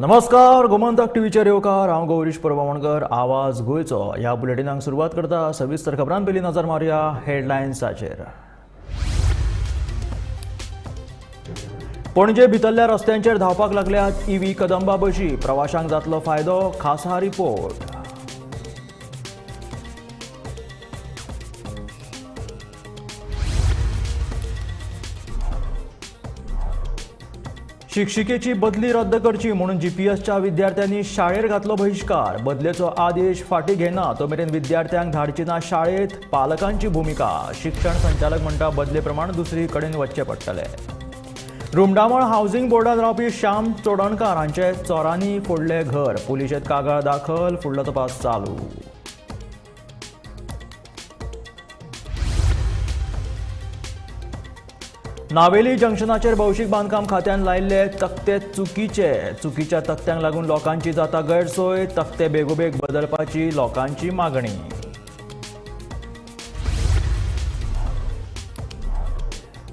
नमस्कार, गोमंतक टीव्हीचेर येवकार. हांव गौरीश प्रभावणकर. आवाज गोंयचो ह्या बुलेटिनाक सुरवात करता. सविस्तर खबरां पयलीं नजर मारुया हेडलायन्साचेर. पणजे भितरल्या रस्त्यांचेर धांवपाक लागल्यात ईव्ही कदंबा बशी. प्रवाशांक जातलो फायदो, खासा रिपोर्ट. शिक्षिकेची बदली रद्द करची म्हणून जीपीएसच्या विद्यार्थ्यांनी शाळेर घातलो बहिश्कार. बदलेचो आदेश फाटीं घेना तो मेरेन विद्यार्थ्यांक धाडची ना शाळेत, पालकांची भुमिका. शिक्षण संचालक म्हणटा बदले प्रमाण दुसरी कडेन वचचें पडटलें. रुमडामळ हावसिंग बोर्डात रावपी श्याम चोडणकार हांचे चोरांनी फोडलें घर. पुलिशेंत कागाळ दाखल, फुडलो तपास चालू. नावेली जंक्शनाचेर भौशीक बांदकाम खात्यान लायिल्ले तकटे चुकीचे. चुकीच्या तकट्यांक लागून लोकांची जाता गैरसोय. तकटे बेगोबेग बदलपाची लोकांची मागणी.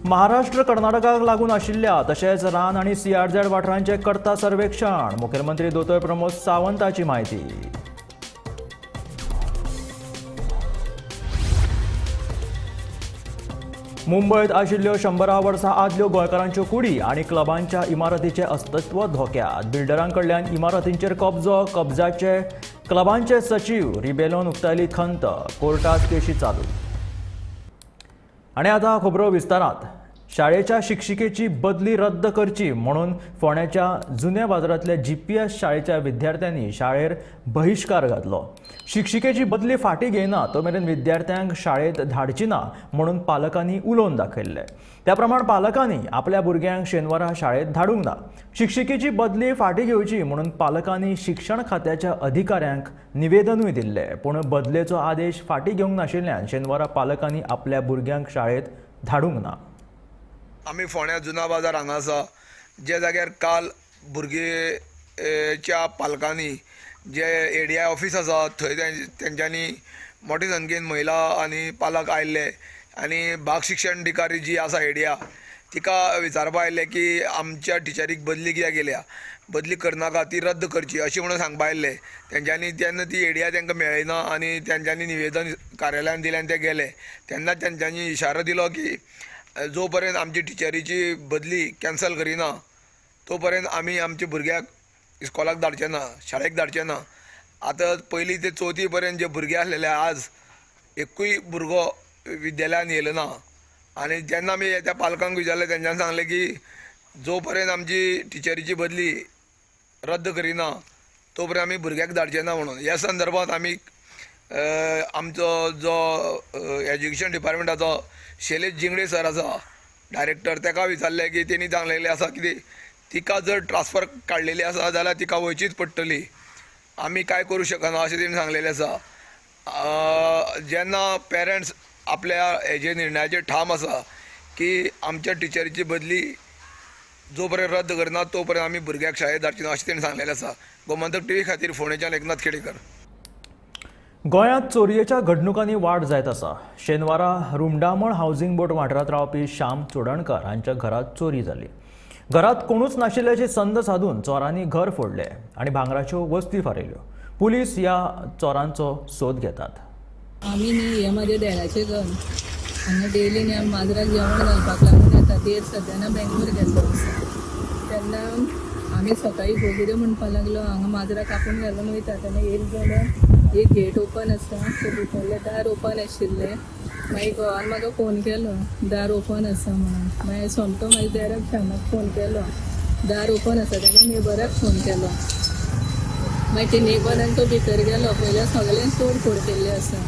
महाराष्ट्र कर्नाटकाक लागून आशिल्ल्या तशेंच रान आनी सीआरझेड वाठारांचें करता सर्वेक्षण. मुखेलमंत्री दोतोर प्रमोद सावंताची म्हायती. मुंबयत आशिल्ल्यो 100 वर्सां आदल्यो गोंयकारांच्यो कुडी आनी क्लबांच्या इमारतीचें अस्तित्व धोक्यात. बिल्डरां कडल्यान इमारतींचेर कब्जो. कब्जाचे क्लबांचे सचीव रिबेलोन उक्तायली खंत. कोर्टात केशी चालू. आनी आतां खबरो विस्तारांत. शाळेच्या शिक्षिकेची बदली रद्द करची म्हणून फोंड्याच्या जुन्या बाजारांतल्या जीपीएस शाळेच्या विद्यार्थ्यांनी शाळेर बहिश्कार घातलो. शिक्षिकेची बदली फाटीं घेयना तो मेरेन विद्यार्थ्यांक शाळेंत धाडची ना म्हणून पालकांनी उलोवन दाखयल्लें. त्या प्रमाण पालकांनी आपल्या भुरग्यांक शेनवारा शाळेंत धाडूंक ना. शिक्षिकेची बदली फाटीं घेवची म्हणून पालकांनी शिक्षण खात्याच्या अधिकाऱ्यांक निवेदनूय दिल्लें. पूण बदलेचो आदेश फाटीं घेवंक नाशिल्ल्यान शेनवारा पालकांनी आपल्या भुरग्यांक शाळेंत धाडूंक ना. आमी फोंड्या जुना बाजार हांगा आसा, ज्या जाग्यार काल भुरग्याच्या पालकांनी जे एडीआय ऑफीस आसा थंय तेंच्यांनी मोठे संख्येन महिला आनी पालक आयिल्ले आनी भाग शिक्षण अधिकारी जी आसा एडीआय तिका विचारपा आयिल्ले की आमच्या टिचरीक बदली कित्याक केल्या, बदली करनाका, ती रद्द करची अशें म्हणून सांगपा आयिल्ले. तेंच्यांनी तेन्ना ती एडीआय तांकां मेळ्ळी ना आनी तेंच्यांनी निवेदन कार्यालयान दिलें आनी ते गेले. तेन्ना तेंच्यांनी इशारो दिलो की जो पर्यंत आमची टिचरीची बदली कॅन्सल करिना तो पर्यंत आमी आमच्या भुरग्याक इस्कॉलाक धाडचे ना, शाळेक धाडचे ना. आतां पयलीं ते चवथी पर्यंत जे भुरगे आसलेले आज एकूय भुरगो विद्यालयान येयलो ना. आनी जेन्ना आमी त्या पालकांक विचारलें तेंच्यांनी सांगलें की जो पर्यंत आमची टिचरीची बदली रद्द करिना तो पर्यंत आमी भुरग्याक धाडचे ना म्हणून. ह्या संदर्भात आमी आमचो जो एज्युकेशन डिपार्टमेंटाचो शैलेश जिंगडे सर आसा डायरेक्टर, ताका विचारलें की तेणी सांगलेलें आसा की तिका जर ट्रान्सफर काडलेली आसा जाल्यार तिका वयचीच पडटली, आमी कांय करूं शकना अशें तेणी सांगलेलें आसा. जेन्ना पेरंट्स आपल्या हेजे निर्णयाचेर ठाम आसा की आमच्या टिचरीची बदली जो पर्यंत रद्द करना तो पर्यंत आमी भुरग्याक शाळेत धाडची ना अशें तेणी सांगलेलें आसा. गोमंतक टीव्ही खातीर फोंडेच्यान एकनाथ खेडेकर. गोंयांत चोरयेच्या घडणुकांनी वाड जायत आसा. शेनवारा रुमडामळ हावसिंग बोर्ड वाठारांत रावपी श्याम चोडणकार हांच्या घरांत चोरी जाली. घरांत कोणूच नाशिल्ल्याची संद साधून चोरांनी घर फोडलें आनी भांगराच्यो वस्ती फारयल्यो. पुलीस ह्या चोरांचो सोद घेतात. आमी न्ही हे म्हाज्या देराचें घर, हांगा डेली न्ही आमी माजराक जेवण घालपाक लागून येता. देर सद्या ना बेंगलोर गेल्लो आसा तेन्ना आमी सकाळीं घो कितें म्हणपाक लागलो, हांगा माजराक कापून घालून वयता तेन्ना येयले जाल्यार एक गेट ओपन आसा, ते भितरलें दार ओपन आशिल्लें. मागीर घोवान म्हाका फोन केलो दार ओपन आसा म्हणून. मागीर सोमतो मागीर देराक श्यामाक फोन केलो, दार ओपन आसा. तेणें नेबराक फोन केलो, मागीर ते नेबर तो भितर गेलो. पयल्यार सगळें तोडफोड केल्ली आसा.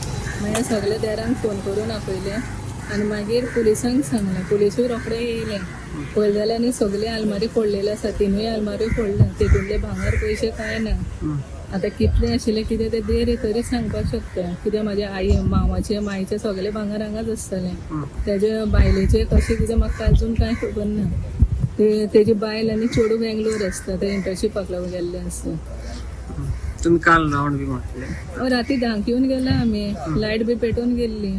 मागीर सगळे देरांक फोन करून आपयले आनी मागीर पुलिसांक सांगलें. पुलिसूय रोखडे येयले. पळयलें जाल्यार न्ही सगळी आलमारी फोडलेली आसा, तिनूय आलमारी फोडल्या, तितूंतले भांगर पयशे कांय ना. आतां कितलें आशिल्लें कितें तें देर तरी सांगपाक शकता, कित्याक म्हाज्या आई मावाचें मायचें सगळें भांगर हांगाच आसतलें. तेजे बायलेचें कशें कितें म्हाका अजून कांय खबर ना. ते तेजी बायल आनी चेडूं बेंगलोर आसता, ते इंटर्नशिपाक लागून गेल्ले आसता. तुमी काल रावंड बी मारले? राती 10 येवन गेला आमी, लायट बी पेटोवन गेल्ली,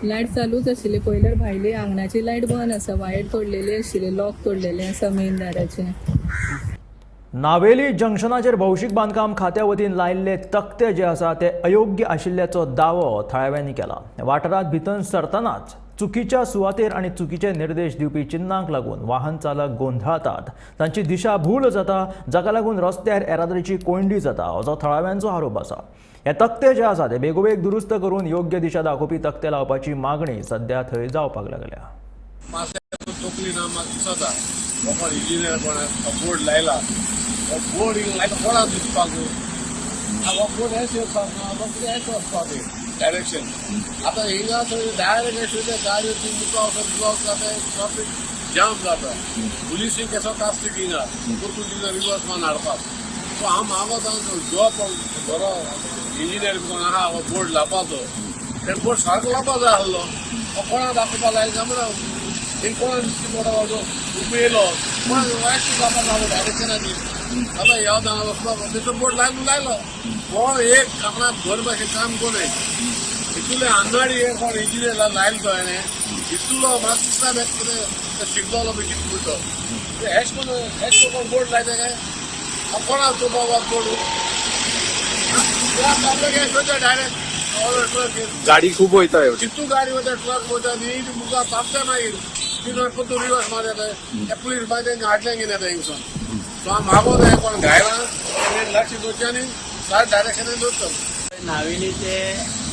लायट चालूच आशिल्ली. पयल्यार भायली आंगणाची लायट बंद आसा, वायर तोडलेली आशिल्ली, लॉक तोडलेले आसा मेन दाराचें. नावेली जंक्शनाचेर भौशीक बांदकाम खात्या वतीन लायिल्ले तकटे जे आसा ते अयोग्य आशिल्ल्याचो दावो थळाव्यांनी केला. वाठारांत भितर सरतनाच चुकीच्या सुवातेर आनी चुकीचे निर्देश दिवपी चिन्नांक लागून वाहन चालक गोंधळतात, तांची दिशा भूल जाता, जाका लागून रस्त्यार येरादारीची कोंयडी जाता असो थळाव्यांचो आरोप आसा. हे तकटे जे आसा ते बेगोबेग दुरुस्त करून योग्य दिशा दाखोवपी तकटे लावपाची मागणी सध्या थंय जावपाक लागल्या. तकली ना म्हाका दिसता कोण इंजिनियर कोण बोर्ड लायला, हो बोर्ड लायला कोणाक दिसपाक, हो बोर्ड हेच येवपाक ना, हो हेच वचपाक डायरेक्शन. आतां हिंगा थंय डायरेक्ट अशें वयता गाडयो ती मुखार वचून ब्लॉक जाता, ट्राफीक जाम जाता. पुलिसींक केसो कास्तीक हिंगा परतून तिंगा रिवर्स मान हाडपाक. सो हांव मागोता जो बरो इंजिनियर कोण आहा हो बोर्ड लावपाचो, ते बोर्ड सारको लावपा जाय आसलो. हो कोणाक दाखोवपा लायना म्हणून एक कोणा दिसती बोर्डा वाजो उबो येयलो कोणाक वायट जावपा जावं डायरेक्शनाची बाबा ह्या दांगा वचपाक तेचो बोर्ड लायलो लायलो कोण एक आपणाक घर भाशेन काम कोणय इतले आंगाडी हे कोण इंजिनियर लायलो तो हेणें इतलो म्हाका दिसता कितें शिकलोलो बी कितें म्हणटो हेच कोण हेच कोण बोर्ड लायता काय कोणाक तो बाबा बोर्ड डायरेक्ट गाडी खूप वयता, कितू गाडी वता, ट्रक वता न्ही मुखार तापता मागीर तितून परतून रिवर्स मार येता, ते पुलीस मागीर तेंकां हाडलें कितें येता हिंगसून. सो हांव मागोता कोण घायला लक्ष दवरचें आनी सारकें डायरेक्शनान दवरचो. नावेली ते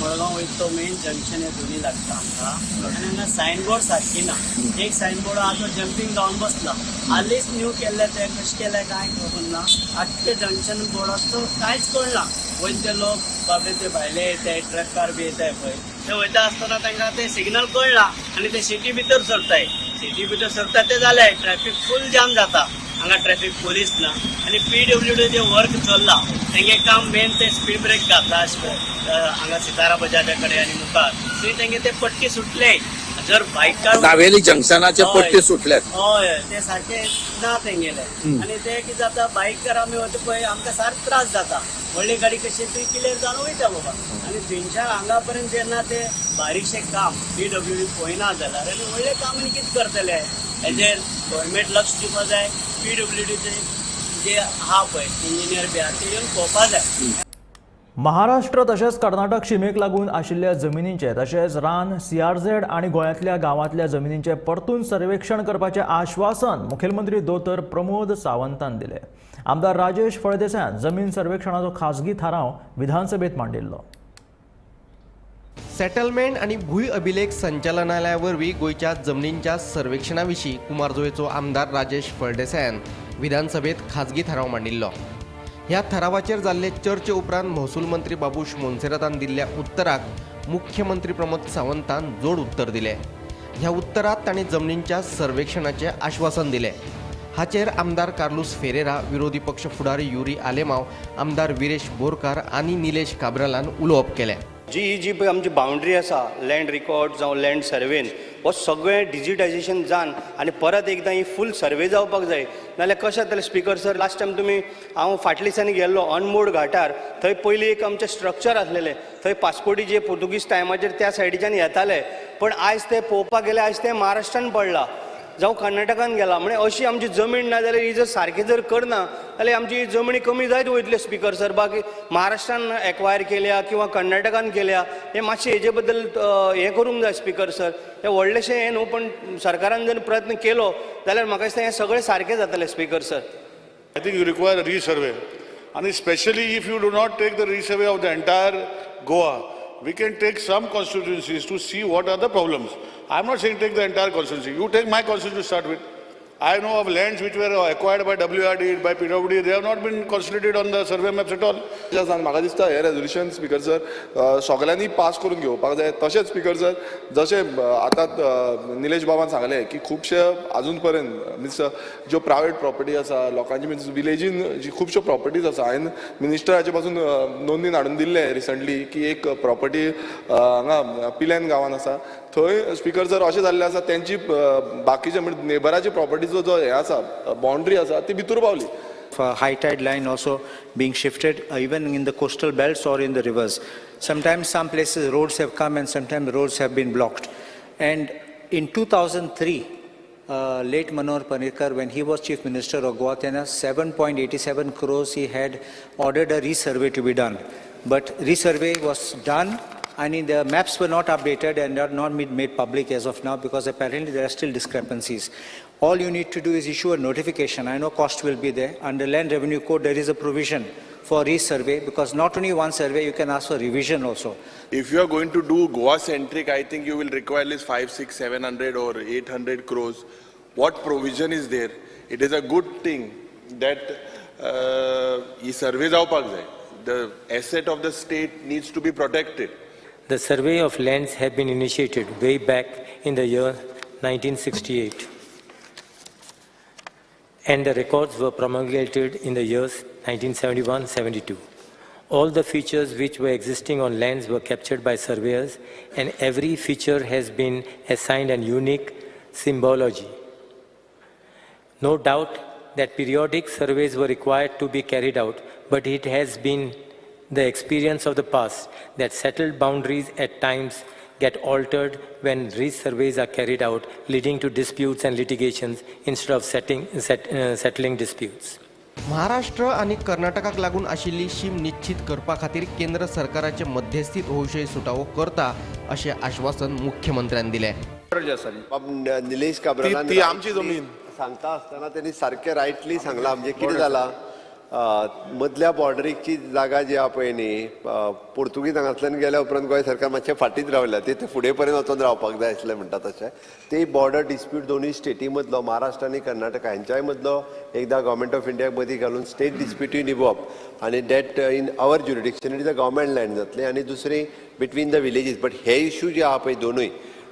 मडगांव वयता तो मेन जंक्शन हे दोनी लागता आमकां आनी हांगा सायनबोर्ड सारकी ना. एक सायनबोर्ड आहा तो जंपींग जावन बसला, हालींच न्यू केल्ले ते कशें केलें कांय खबर ना. आख्खे जंक्शन बोर्डाचो कांयच कळना. वयता ते लोक बाबडे ते भायले येताय, ट्रकार बी येताय पळय, ते वयता आसतना तांकां ते सिग्नल कळना आनी ते सिटी भितर सरताय. सिटी भितर सरता ते जालें ट्रॅफीक फूल जाम जाता. हांगा ट्रॅफीक पोलीस ना आनी पीडब्ल्यूडी जे वर्क चल्ला तेंगे काम मेन ते स्पीड ब्रेक घातला हांगा सितारा बजाजा कडेन आनी मुखार थंय तेंगे ते पट्टी सुटले. जर बायकार नावेली जंक्शनाचे पट्टे सुटल्यात, हय ते सारके ना तेंगेले आनी ते कितें जाता बायकार आमी वता पळय आमकां सारको त्रास जाता. व्हडली गाडी कशी ती क्लियर जावन वयता बाबा आनी थंयच्यान हांगा पर्यंत जेन्ना ते बारीकशें काम पीडब्ल्यूडी पळयना जाल्यार आनी व्हडलें काम आनी कितें करतले हेजेर गव्हर्मेंट लक्ष दिवपा जाय. पीडब्ल्यूडीचे जे आहा पळय इंजिनियर बी आहा ते येवन पळोवपा जाय. महाराष्ट्र तशेंच कर्नाटक शिमेक लागून आशिल्ल्या जमिनींचे तशेंच रान सीआरझेड आनी गोंयांतल्या गांवांतल्या जमिनींचे परतून सर्वेक्षण करपाचें आश्वासन मुखेलमंत्री दोतोर प्रमोद सावंतान दिलें. आमदार राजेश फळदेसायान जमीन सर्वेक्षणाचो खासगी थाराव विधानसभेत मांडिल्लो. सेटलमेंट आनी भूंय अभिलेख संचालनालया वरवीं गोंयच्या जमनींच्या सर्वेक्षणा विशीं कुमारजुवेचो आमदार राजेश फळदेसायान विधानसभेत खाजगी थाराव मांडिल्लो. ह्या थारावाचेर जाल्ले चर्चे उपरांत महसूल मंत्री बाबूश मोन्सेरातान दिल्ल्या उत्तराक मुख्यमंत्री प्रमोद सावंतान जोड उत्तर दिलें. ह्या उत्तरात तांणी जमनींच्या सर्वेक्षणाचें आश्वासन दिलें. हाचेर आमदार कार्लूस फेरेरा, विरोधी पक्ष फुडारी युरी आलेमाव, आमदार विरेश बोरकार आनी निलेश काब्रालान उलोवप केलें. जी जी पळय आमची बाउंड्री आसा लँड रिकॉर्ड जावं लँड सर्वेन हो सगळें डिजिटायजेशन जावन आनी परत एकदां ही फूल सर्वे जावपाक जाय. नाजाल्यार कशें जातलें स्पिकर सर? लास्ट टायम तुमी हांव फाटल्या दिसांनी गेल्लो अनमोड घाटार, थंय पयलीं एक आमचें स्ट्रक्चर आसलेलें, थंय पासपोर्टी जे पुर्तुगीज टायमाचेर त्या सायडीच्यान येताले, पण आयज ते पळोवपाक गेले आयज ते महाराष्ट्रान पडला जावं कर्नाटकान गेला. म्हणजे अशी आमची जमीन ना जाल्यार ही जर सारकी जर करना जाल्यार आमची जमनी कमी जायत वयतल्यो स्पिकर सर. बाकी महाराष्ट्रान एक्वायर केल्या किंवा कर्नाटकान केल्या हें मातशें हेजे बद्दल हें करूंक जाय स्पिकर सर. हें व्हडलेशें हें न्हू, पण सरकारान जर प्रयत्न केलो जाल्यार म्हाका दिसता हें सगळें सारकें जातलें speaker sir. I think you require a resurvey, and especially if you do not take the resurvey of the entire Goa, we can take some constituencies to see what are the problems. I am not saying take the entire constituency. You take my constituency to start with. I know of lands which were acquired by WRD, by PWD, they have not been consolidated on the survey maps at all. म्हाका दिसता हे resolution speaker sir सगळ्यांनी pass करून घेवपाक जाय. तशेंच speaker sir जशें आतां निलेश बाबान सांगलें की खुबशे अजून पर्यंत मिन्स ज्यो प्रायवेट प्रॉपर्टी आसा लोकांची, मिन्स विलेजीन जी खुबश्यो प्रॉपर्टीज आसा, हांवें मिनिस्टराचे पासून नोंदीन हाडून दिल्लें रिसंटली की एक प्रॉपर्टी हांगा पिल्यान गांवान आसा, थंय स्पीकर सर अशें जाल्लें आसा तेंची बाकीचे म्हणजे नेबराची प्रॉपर्टीचो जो हें आसा बाउंड्री आसा ती भितूर पावली. High tide line also being shifted even in the coastal belts or in the rivers. Sometimes some places roads have come and sometimes roads have been blocked. And in 2003, Late Manohar Parrikar, when he was Chief Minister of Goa, तेन्ना 7.87 crores he had ordered a resurvey to be done. But resurvey was done and the maps were not updated and are not made public as of now because apparently there are still discrepancies. All you need to do is issue a notification. I know cost will be there. Under Land Revenue Code, there is a provision for resurvey because not only one survey, you can ask for revision also. If you are going to do Goa-centric, I think you will require at least 5, 6, 700 or 800 crores. What provision is there? It is a good thing that he survey जावपाक जाय. The asset of the state needs to be protected. The survey of lands have been initiated way back in the year 1968, and the records were promulgated in the years 1971-72. All the features which were existing on lands were captured by surveyors, and every feature has been assigned a unique symbology. No doubt that periodic surveys were required to be carried out, but it has been the experience of the past that settled boundaries at times get altered when resurveys are carried out, leading to disputes and litigations instead of settling disputes. Maharashtra आनी कर्नाटकाक लागून आशिल्ली शीम निश्चित करपा खातीर केंद्र सरकाराचे मध्यस्थीत होवशय सुटावो करता अशें आश्वासन मुख्यमंत्र्यान दिलें. निलेश काब्रालान ती आमची जमीन सांगता आसतना त्यांनी सारकें रायटली सांगलां. म्हणजे कितें जालां, मदल्या बॉर्डरीची जागा जी आहा पळय न्ही, पोर्तुगीज हांगांतल्यान गेल्या उपरांत गोंय सरकार मातशें फाटींच रावल्या, ते फुडें पर्यंत वचोन रावपाक जाय आसलें म्हणटा तशें. ते बॉर्डर डिस्प्यूट दोनूय स्टेटी मदलो, महाराष्ट्र आनी कर्नाटका हेंच्याय मदलो एकदां गव्हर्मेंट ऑफ इंडियाक मदीं घालून स्टेट डिस्प्युटूय निभोवप आनी that in our jurisdiction it is a government land जातलें. आनी दुसरी between the villages, but hey issue जे आहा पळय दोनूय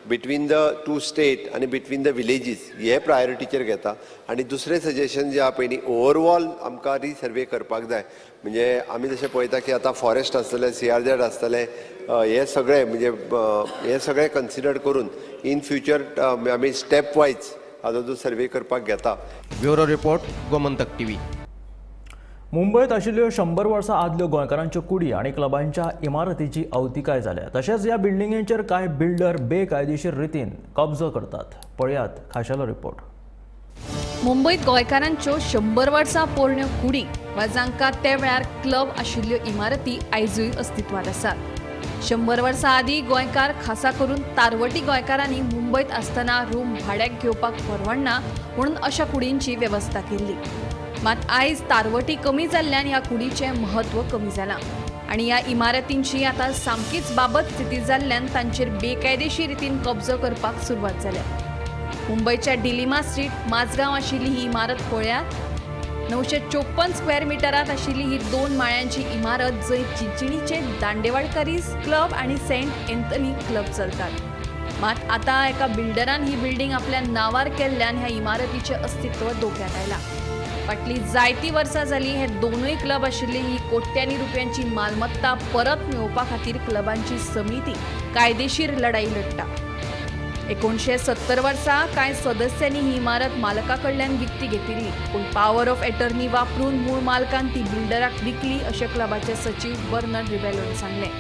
बिटवीन the two state आनी बिटवीन the villages हे प्रायोरिटीचेर घेता. आनी दुसरें सजेशन जें आहा पळय न्ही, ओवरऑल आमकां रिसर्वे करपाक जाय. म्हणजे आमी जशें पळयता की आतां फॉरेस्ट आसतलें, CRZ आसतलें, हे सगळें म्हणजे हे सगळें कन्सिडर करून इन फ्युचर आमी स्टेप वायज हाजो जो सर्वे करपाक घेता. Bureau report, Gomantak TV. मुंबयत आशिल्ल्यो 100 वर्सां आदल्यो गोंयकारांच्यो कुडी आनी क्लबांच्या इमारतीची अवतिकाय जाल्या. तशेंच ह्या बिल्डिंगेंचेर कांय बिल्डर बेकायदेशीर रितीन कब्जो करतात. पळयात खाशेलो रिपोर्ट. मुंबयत गोंयकारांच्यो 100 वर्सां पोरण्यो कुडी वा जांकां ते वेळार क्लब आशिल्ल्यो इमारती आयजूय अस्तित्वांत आसात. 100 वर्सां आदीं गोंयकार खासा करून तारवटी गोंयकारांनी मुंबयत आसतना रूम भाड्याक घेवपाक परवडना म्हणून अशा कुडींची वेवस्था केल्ली. मात आयज तारवटी कमी जाल्ल्यान ह्या कुडीचें म्हत्व कमी जालां आनी ह्या इमारतींची आतां सामकीच बाबत स्थिती जाल्ल्यान तांचेर बेकायदेशीर रितीन कब्जो करपाक सुरवात जाल्या. मुंबयच्या डिलिमा स्ट्रीट माझगांव आशिल्ली ही इमारत पळयात. 954 स्क्वेअर मिटरांत आशिल्ली ही 2 माळ्यांची इमारत जंय चिंचणीचे दांडेवाडकरीज क्लब आनी सेंट एंथनी क्लब चलतात. मात आतां एका बिल्डरान ही बिल्डिंग आपल्या नांवार केल्ल्यान ह्या इमारतीचें अस्तित्व धोक्यात आयलां. फाटलीं जायतीं वर्सां जालीं हे दोनूय क्लब आशिल्ली ही कोट्यांनी रुपयांची मालमत्ता परत मेळोवपा खातीर क्लबांची समिती कायदेशीर लढाई लढटा. 1970 वर्सा कांय सदस्यांनी ही इमारत मालका कडल्यान विकती घेतिल्ली, पूण पावर ऑफ एटर्नी वापरून मूळ मालकान ती बिल्डराक विकली अशें क्लबाचे सचीव बर्नर्ड रिबेलोन सांगलें.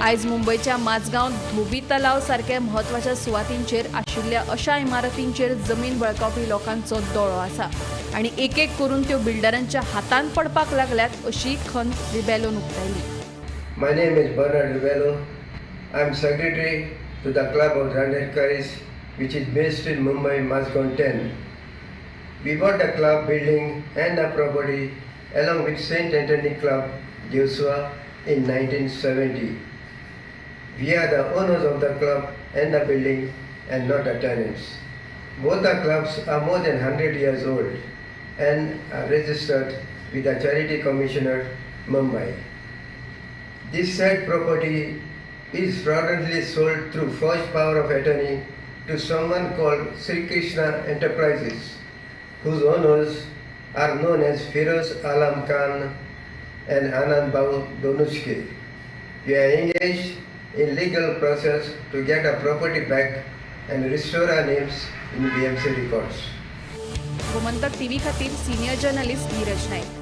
आयज मुंबयच्या माझगांव धोबी तलाव सारक्या म्हत्वाच्या सुवातींचेर आशिल्ल्या अशा इमारतींचेर जमीन बळकावपी लोकांचो दोळो आसा आनी एक एक करून त्यो बिल्डरांच्या हातांत पडपाक लागल्यात अशी खंत रिबेलोन उक्तायली. My name is Bernard Rebello. I am secretary to the Club of Dandekaris, which is based in Mumbai, Mazgaon 10. We bought the club building and the property along with St. Anthony Club, Joshua, in 1970. We are the owners of the club and the building and not the tenants. Both the clubs are more than 100 years old and are registered with the Charity Commissioner, Mumbai. This said property is fraudulently sold through forged power of attorney to someone called Sri Krishna Enterprises, whose owners are known as Firoz Alam Khan and Anand Babu Donushke. We are engaged in legal process to get our property back and restore our names in BMC records. Gomantak TV खातीर senior journalist Neeraj Naik.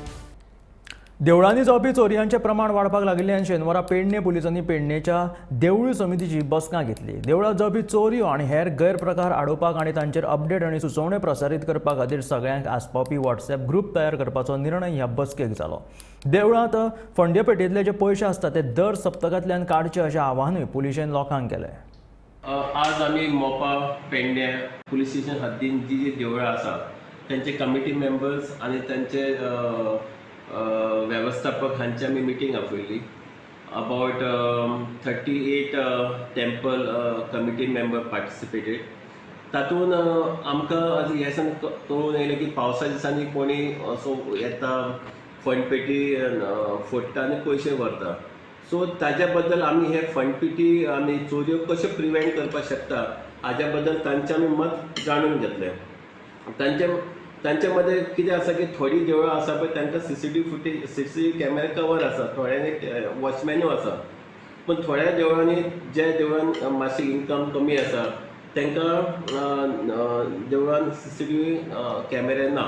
देवळांनी जावपी चोरयांचें प्रमाण वाडपाक लागिल्ल्यान शेनवारा पेडणे पुलिसांनी पेडणेच्या देवळी समितीची बसका घेतली. देवळांत जावपी चोरयो आनी हेर गैरप्रकार आडोवपाक आनी तांचेर अपडेट आनी सुचोवण्यो प्रसारीत करपा खातीर सगळ्यांक आसपावपी व्हॉट्सएप ग्रूप तयार करपाचो निर्णय ह्या बसकेक जालो. देवळांत फंडेपेटयेंतले जे पयशे आसता ते दर सप्तकांतल्यान काडचे अशें आवाहनूय पुलिशेन लोकांक केलें. आज आमी मोपा पेडणे पुलीस स्टेशन हद्दीन जी जी देवळां आसा तांचे कमिटी मेंबर्स आनी तांचे वेवस्थापक हांची आमी meeting आपयली. About 38 temple committee member participated. तातूंत आमकां आज हें सांग कळून येयलें की पावसा दिसांनी कोणी असो येता फंडपेटी फोडटा आनी पयशे व्हरता. सो ताज्या बद्दल आमी हे फंडपेटी आनी चोरयो कश्यो प्रिवेंट करपाक शकता हाज्या बद्दल तांचें आमी मत जाणून घेतलें. तांचे मदें कितें आसा की थोडीं देवळां आसा पळय तांकां CCTV footage CCTV camera cover आसा, थोड्यांनी वॉचमॅनूय आसा, पूण थोड्या देवळांनी ज्या देवळान मातशी इनकम कमी आसा तांकां देवळान सीसीटीव्ही कॅमेरे ना.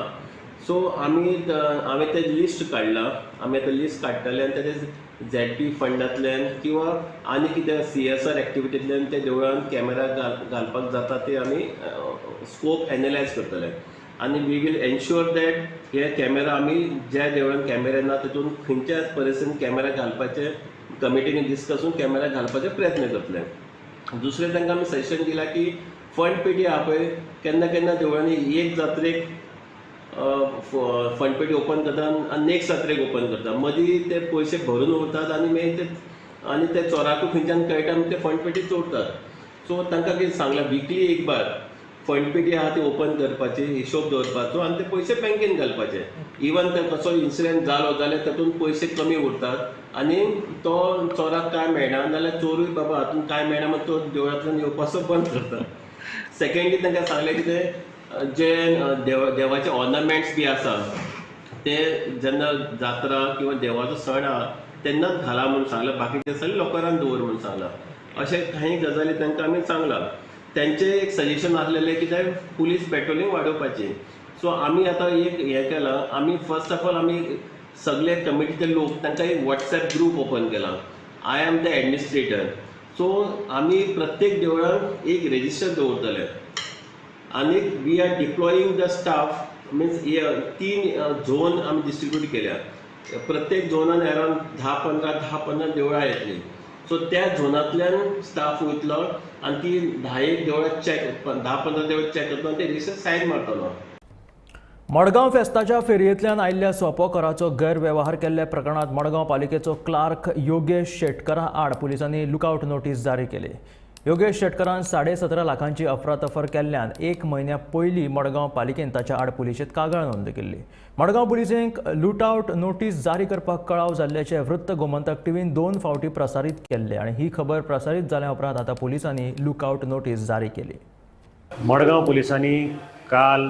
सो आमी हांवें तें लिस्ट काडलां. आमी आतां लिस्ट काडटले आनी तेजें झॅड पी फंडांतल्यान किंवा आनी कितें सीएसआर एक्टिविटींतल्यान ते देवळान कॅमेरा घालपाक जाता ते आमी स्कोप एनलायज करतले आनी we will ensure that हे कॅमेरा आमी ज्या देवळान कॅमेरा ना तितून खंयच्याच परिस्थितीन कॅमेरा घालपाचे कमिटीन डिस्कस करून कॅमेरा घालपाचे प्रयत्न करतले. दुसरें तांकां आमी सजेशन दिलां की फंड पेटी आहा पळय केन्ना केन्ना देवळांनी एक जात्रेक फंड पेटी ओपन करता आनी नेक्स्ट जात्रेक ओपन करता, मदीं ते पयशे भरून उरतात आनी मागीर ते आनी ते चोराकूय खंयच्यान कळटा आनी ते फंड पेटी चोरतात. सो तांकां कितें सांगलां विकली एक बार फंड पेटी आहा ती ओपन करपाची, हिशोब दवरपाचो आनी ते पयशे बँकेन घालपाचे. इवन ते कसो इन्सिडंट जालो जाल्यार तातूंत पयशे कमी उरतात आनी तो चोराक कांय मेळना, नाल्यार चोरूय बाबा हातूंत कांय मेळना मागीर तो देवळांतल्यान येवपाचो बंद करता. सेकेंडली तांकां सांगलें कितें जे देवाचे ऑर्नामेंट्स बी आसा ते जेन्ना जात्रा किंवा देवाचो सण आहा तेन्नाच घाला म्हूण सांगलां, बाकीचे सगळे लॉकरान दवर म्हूण सांगलां. अशें कांय गजाली तांकां आमी सांगलां. त्यांचे एक सजेशन आसलेलें कितें पुलीस पेट्रोलिंग वाडोवपाची. सो आमी आतां एक हें केलां, आमी फर्स्ट ऑफ ऑल आमी सगळे कमिटीचे लोक तांकां एक व्हॉट्सएप ग्रूप ओपन केला. I am the administrator. So आमी प्रत्येक देवळान एक रेजिस्टर दवरतले आनी we are deploying the staff means 3 zone आमी डिस्ट्रिब्यूट केल्या. प्रत्येक झोनान अरावंड 10-15 10-15 देवळां येतलीं. सो त्या झोनांतल्यान स्टाफ वयतलो आनी ती 10 देवळां चॅक 10-15 देवळां चॅक करतलो आनी ते रजिस्टर सायन मारतलो. मडगांव फेस्ताच्या फेरयेंतल्यान आयिल्ल्या सोपो कराचो गैरवेव्हार केल्ल्या प्रकरणांत मडगांव पालिकेचो क्लार्क योगेश शेटकरा आड पुलिसांनी लुकआवट नोटीस जारी केली. योगेश शेटकरान 17.5 लाखांची अफरातफर केल्ल्यान एक म्हयन्या पयलीं मडगांव पालिकेन ताच्या आड पुलिशेंत कागाळ नोंद केल्ली. मडगांव पुलिसेक लुटआवट नोटीस जारी करपाक कळाव जाल्ल्याचें वृत्त गोमंतक टीव्हीन 2 फावटी प्रसारीत केल्लें आनी ही खबर प्रसारीत जाल्या उपरांत आतां पुलिसांनी लुकआवट नोटीस जारी केली. मडगांव पुलिसांनी काल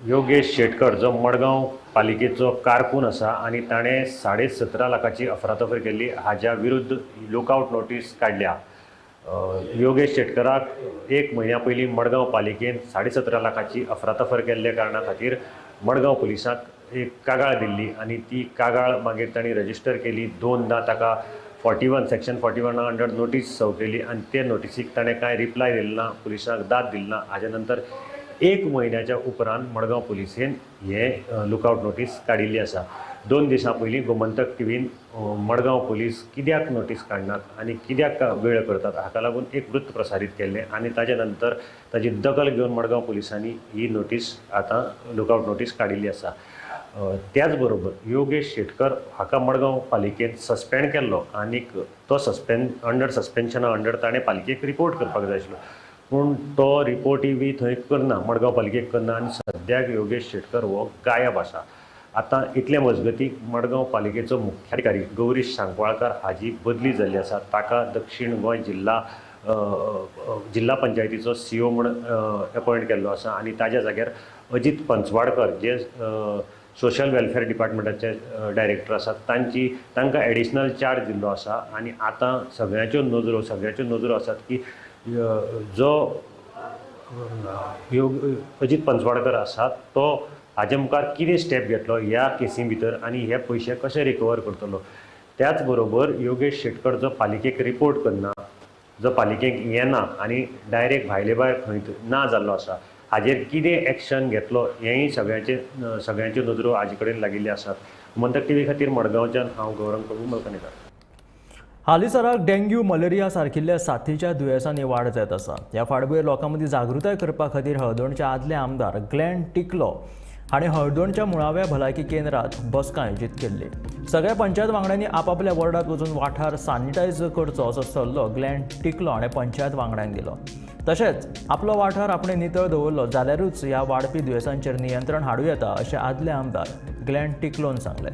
योगेश शेटकर जो मडगांव पालिकेचो कारकून आसा आनी ताणें 17.5 लाखाची अफरातफर केल्ली हाज्या विरुद्ध लुकआवट नोटीस काडल्या. योगेश शेटकराक एक म्हयन्या पयलीं मडगांव पालिकेन 17.5 लाखाची अफरातफर केल्ल्या कारणा खातीर मडगांव पुलिसांक एक कागाळ दिल्ली आनी ती कागाळ मागीर तांणी रजिस्टर केली. 2दा ताका 41 सेक्शन 41 अंडर नोटीस सर्व केली आनी ते नोटीसीक ताणें कांय रिप्लाय दिलो ना, पुलिसांक दाद दिली ना. हाजे नंतर एक म्हयन्याच्या उपरांत मडगांव पुलिसेन हें लुकआवट नोटीस काडिल्ली आसा. 2 दिसां पयलीं गोमंतक टीव्हीन मडगांव पुलीस कित्याक नोटीस काडनात आनी कित्याक वेळ करतात हाका लागून एक वृत्त प्रसारीत केल्लें आनी ताजे नंतर ताजी दखल घेवन मडगांव पुलिसांनी ही नोटीस आतां लुकआवट नोटीस काडिल्ली आसा. त्याच बरोबर योगेश शेटकर हाका मडगांव पालिकेन सस्पेंड केल्लो आनीक तो अंडर सस्पेन्शना अंडर ताणें पालिकेक रिपोर्ट करपाक जाय आशिल्लो, पूण तो रिपोर्टय बी थंय करना, मडगांव पालिकेक करना आनी सद्याक योगेश शेटकर हो गायब आसा. आतां इतले मजगती मडगांव पालिकेचो मुख्याधिकारी गौरीश सांकवाळकर हाजी बदली जाल्ली आसा. ताका दक्षिण गोंय जिल्हा पंचायतीचो सीओ म्हूण अपॉयंट केल्लो आसा आनी ताज्या जाग्यार अजीत पंचवाडकर जे सोशल वेलफेअर डिपार्टमेंटाचे डायरेक्टर आसात तांकां एडिशनल चार्ज दिल्लो आसा. आनी आतां सगळ्यांच्यो नजरो आसात की जो अजीत पंचवाडकर आसा तो हाजे मुखार कितें स्टेप घेतलो ह्या केसी भितर आनी हे पयशे कशे रिकवर करतलो. त्याच बरोबर योगेश शेटकर जो पालिकेक रिपोर्ट करना, जो पालिकेक येना आनी डायरेक्ट भायले भायर खंय ना जाल्लो आसा, हाजेर कितें एक्शन घेतलो हेंय सगळ्यांच्यो नदरो हाजे कडेन लागिल्ल्यो आसात. गोमंतक टीव्ही खातीर मडगांवच्यान हांव गौरंग प्रभू मलकनेकर. हालींसराक डेंग्यू, मलेरिया सारकिल्ल्या साथीच्या दुयेंसांनी वाड जायत आसा. ह्या फाटभुंयेर लोकां मदीं जागृताय करपा खातीर हळदोणचे आदले आमदार ग्लॅन टिकलो हाणें हळदोणच्या मुळाव्या भलायकी केंद्रात बसका आयोजीत केल्ली. सगळ्या पंचायत वांगड्यांनी आपापल्या वॉर्डांत वचून वाठार सॅनिटायज करचो असो सल्लो ग्लॅन टिकलो हाणें पंचायत वांगड्यांक दिलो. तशेंच आपलो वाठार आपणें नितळ दवरलो जाल्यारूच ह्या वाडपी दुयेंसांचेर नियंत्रण हाडूं येता अशें आदले आमदार ग्लॅन टिकलोन सांगलें.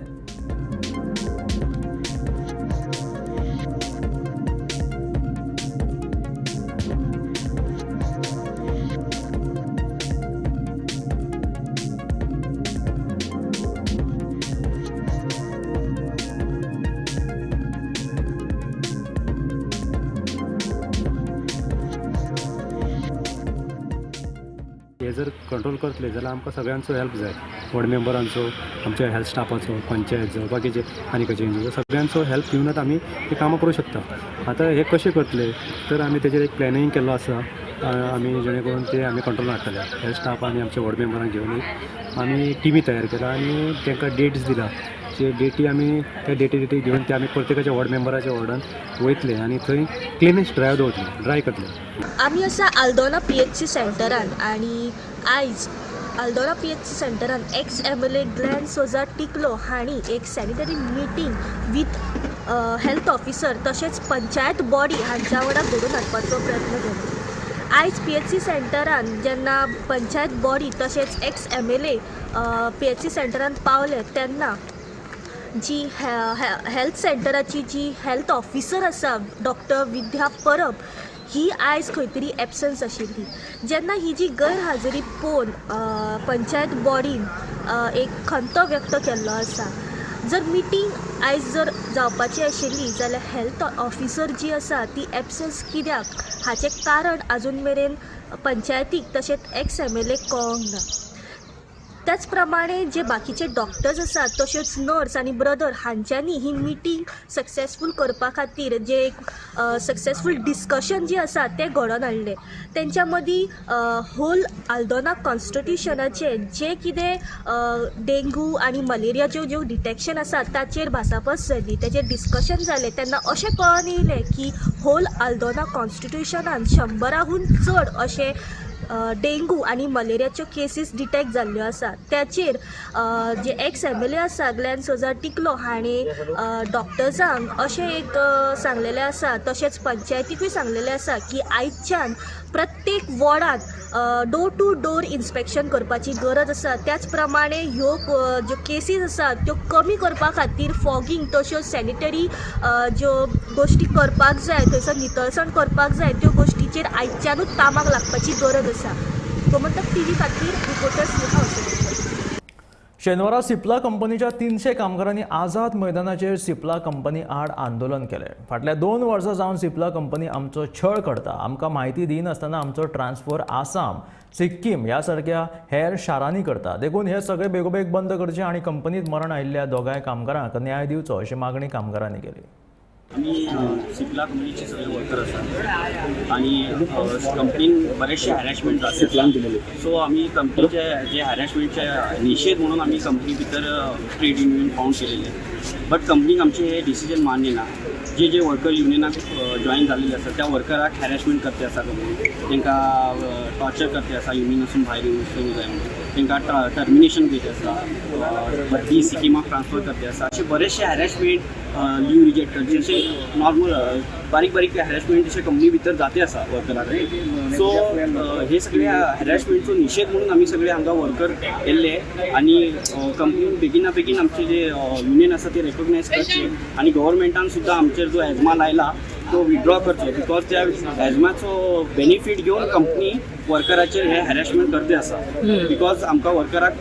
हे जर कंट्रोल करतले जाल्यार आमकां सगळ्यांचो हेल्प जाय, वॉर्ड मेंबरांचो, आमच्या हेल्थ स्टाफाचो, पंचायत जावं बाकीचे आनी खंयचे एनजीओ, सगळ्यांचो हेल्प घेवनच आमी हे कामां करूं शकता. आतां हे कशें करतले तर आमी तेजेर एक प्लॅनिंग केल्लो आसा, आमी जेणे करून ते आमी कंट्रोल हाडटले. हेल्थ स्टाफ आनी आमच्या वॉर्ड मेंबरांक घेवन आमी टिमी तयार केला आनी तांकां डेट्स दिला, जे डेटी आमी त्या डेटी डेटी घेवन ते आमी प्रत्येकाच्या वॉर्ड मेंबराच्या वॉर्डान वयतले आनी थंय क्लिनस ड्रायव दवरतले, ड्राय करतले. आमी आसा आल्दोना PHC सेंटरान आनी आयज Aldona PHC सेंटरान ex MLA Glenn Souza Tiklo हांणी एक sanitary meeting with health officer तशेंच पंचायत बॉडी हांच्या वांगडा घडोवन हाडपाचो प्रयत्न केलो. आयज PHC सेंटरान जेन्ना पंचायत बॉडी तशेंच एक्स MLA PHC सेंटरान पावले तेन्ना जी हेल्थ सेंटराची जी हेल्थ ऑफिसर आसा डॉक्टर विद्या परब ही आयज खंय तरी एबसन्स आशिल्ली. जेन्ना ही जी गैरहाजरी पळोवन पंचायत बॉडीन एक खंत व्यक्त केल्लो आसा. जर मिटींग आयज जर जावपाची आशिल्ली जाल्यार हेल्थ ऑफिसर जी आसा ती एबसन्स कित्याक हाचें कारण आजून मेरेन पंचायतीक तशेंच एक्स MLA कळोंक ना. त्याच प्रमाणे जे बाकीचे डॉक्टर्स आसात तश्योच नर्स आनी ब्रदर हांच्यांनी ही मिटींग सक्सेसफूल करपा खातीर जे एक सक्सेसफूल डिस्कशन जी आसा तें घडोवन हाडलें. तेंच्या मदीं होल आल्दोना कॉन्स्टिट्युशनाचे जे कितें डेंगू आनी मलेरियाच्यो ज्यो डिटेक्शन आसा ताचेर भासाभास जाली, ताचेर डिस्कशन जालें. तेन्ना अशें कळोन येयलें की होल आल्दोना कॉन्स्टिट्युशनान 100 चड अशें डेंगू आनी मलेरियाच्यो केसीस डिटेक्ट जाल्ल्यो आसा. त्याचेर जे एक्स MLA आसा ग्लॅन सोजा टिकलो हांणी डॉक्टर्सांक अशें एक सांगलेलें आसा तशेंच पंचायतीकूय सांगलेलें आसा की आयच्यान प्रत्येक वॉर्डांत डोर टू डोर इन्स्पेक्शन करपाची गरज आसा. त्याच प्रमाणे ह्यो ज्यो केसीस आसा त्यो कमी करपा खातीर फॉगींग तश्यो सॅनिटरी ज्यो गोश्टी करपाक जाय, थंयसर नितळसाण करपाक जाय, त्यो गोश्टीचेर आयच्यानूच कामाक लागपाची गरज आसा. गोमंतक टीव्ही खातीर रिपोर्टर स्नेहा वसंत. शेनवारा सिप्ला कंपनीच्या 300 कामगारांनी आझाद मैदानाचेर सिप्ला कंपनी आड आंदोलन केलें. फाटल्या 2 वर्सां जावन सिप्ला कंपनी आमचो छळ करता, आमकां म्हायती दिनासतना आमचो ट्रान्सफर आसाम, सिक्कीम ह्या सारक्या हेर शारांनी करता, देखून हे सगळे बेगोबेग बंद करचे आनी कंपनीत मरण आयिल्ल्या दोगांय कामगारांक न्याय दिवचो अशी मागणी कामगारांनी केली. आमी सिप्ला कंपनीचे सगळे वर्कर आसात आनी कंपनीन बरेचशे हॅरेसमेंट जाता. सो आमी कंपनीचे जे हॅरेसमेंटचे निशेध म्हणून आमी कंपनी भितर ट्रेड युनियन फाउंड केलेले, बट कंपनीक आमचे हे डिसिजन मान्य ना. जे जे वर्कर युनियनाक जॉईन जाल्लेले आसा त्या वर्कराक हॅरेसमेंट करते आसा कंपनी, तांकां टॉर्चर करते आसा, युनियनासून भायर येवंक जाय म्हणून तांकां टर्मिनेशन करचे आसा, बदली सिक्किमाक ट्रान्सफर करते आसा. अशे बरेचशे हॅरेसमेंट, लीव रिजेक्ट करचे, अशे नॉर्मल बारीक बारीक हॅरेसमेंट अशे कंपनी भितर जाते आसा वर्करा कडेन. सो हे सगळे हॅरेसमेंटचो निशेध म्हणून आमी सगळे हांगा वर्कर येयल्ले आनी कंपनीन बेगिना बेगीन आमचे जे युनियन आसा ते रेकॉग्नायज करचे आनी गव्हर्मेंटान सुद्दां आमचेर जो एजमा लायला तो विड्रॉ करचो, because त्या एजमाचो बेनिफीट घेवन कंपनी वर्कराचेर हे हॅरेसमेंट करते आसा. Because आमकां वर्कराक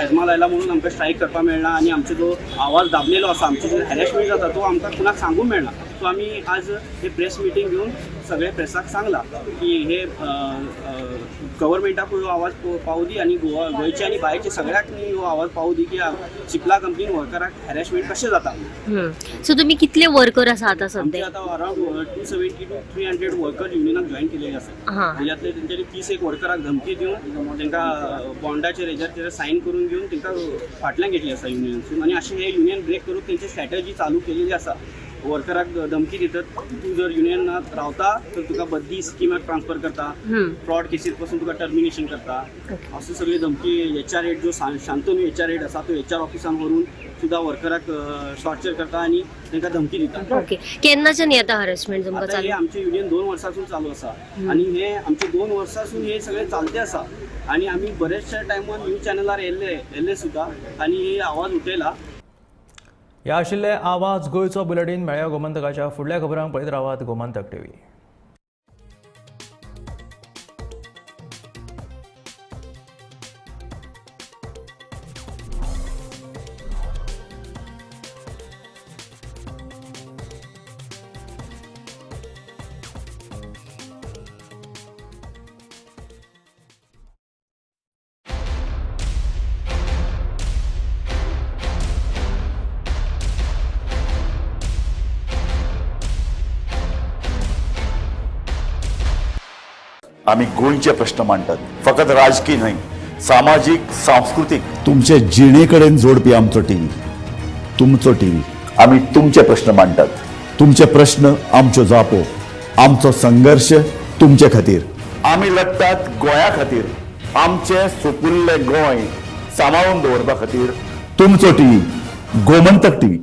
एजमा लायला म्हणून आमकां स्ट्रायक करपाक मेळना आनी आमचो जो आवाज दाबलेलो आसा, आमचो जो हॅरेसमेंट जाता तो आमकां कोणाक सांगूंक मेळना. सो आमी आज हे प्रेस मिटींग घेवन सगळे प्रेसाक सांगला की हे गव्हर्मेंटाकूय हो आवाज पावदी आनी गोवा गोंयचे आनी भायरचे सगळ्याक हो आवाज पावदी की सिप्ला कंपनीन वर्कराक हॅरेसमेंट कशें जाता. सो तुमी कितले वर्कर आसा आतां आमचे सद्या? आतां अरावंड 270 टू 300 वर्कर युनियनाक जॉयन केलेले आसा. तेज्यातले तेंच्यांनी 30 एक वर्कराक धमकी दिवन तांकां बॉन्डाचेर हेजेर सायन करून घेवन तांकां फाटल्यान घेतले आसा युनियनसून आनी अशें हे युनियन ब्रेक करून तेंची स्ट्रॅटजी चालू केलेली आसा. वर्कराक धमकी दितात, तूं जर युनियनात रावता तर तुका बद्दी स्किमाक ट्रान्सफर करता, फ्रॉड केसीस पासून तुका टर्मिनेशन करता, असो सगळी धमकी. एच आर हेड जो शांतनू एच आर हेड आसा तो एच आर ऑफिसान व्हरून सुद्दां वर्कराक टॉर्चर करता आनी तांकां धमकी दिता. ओके, केन्नाच्यान येता हॅरेसमेंट तुमकां आता हे चालू? आमचे युनियन 2 वर्सांसून चालू आसा आनी हे आमचे 2 वर्सांसून हे सगळे चालते आसा आनी आमी बरेचशे टायमान न्यूज चॅनलार येयल्ले सुद्दां आनी हे आवाज उठयला. ह्या आशिल्ले आवाज गोंयचो बुलेटीन. मेळया गोमंतकाच्या फुडल्या खबरांक. पळयत रावात गोमंतक टीव्ही. आमी गोंयचे प्रश्न मांडटात, फकत राजकीय न्हय, सामाजीक, सांस्कृतीक, तुमचे जिणे कडेन जोडपी आमचो टीव्ही, तुमचो टीव्ही. आमी तुमचे प्रश्न मांडटात, तुमचे प्रश्न आमच्यो जापो, आमचो संघर्श तुमचे खातीर. आमी लढटात गोंया खातीर, आमचें सुपुल्लें गोंय सांबाळून दवरपा खातीर. तुमचो टीव्ही, गोमंतक टीव्ही.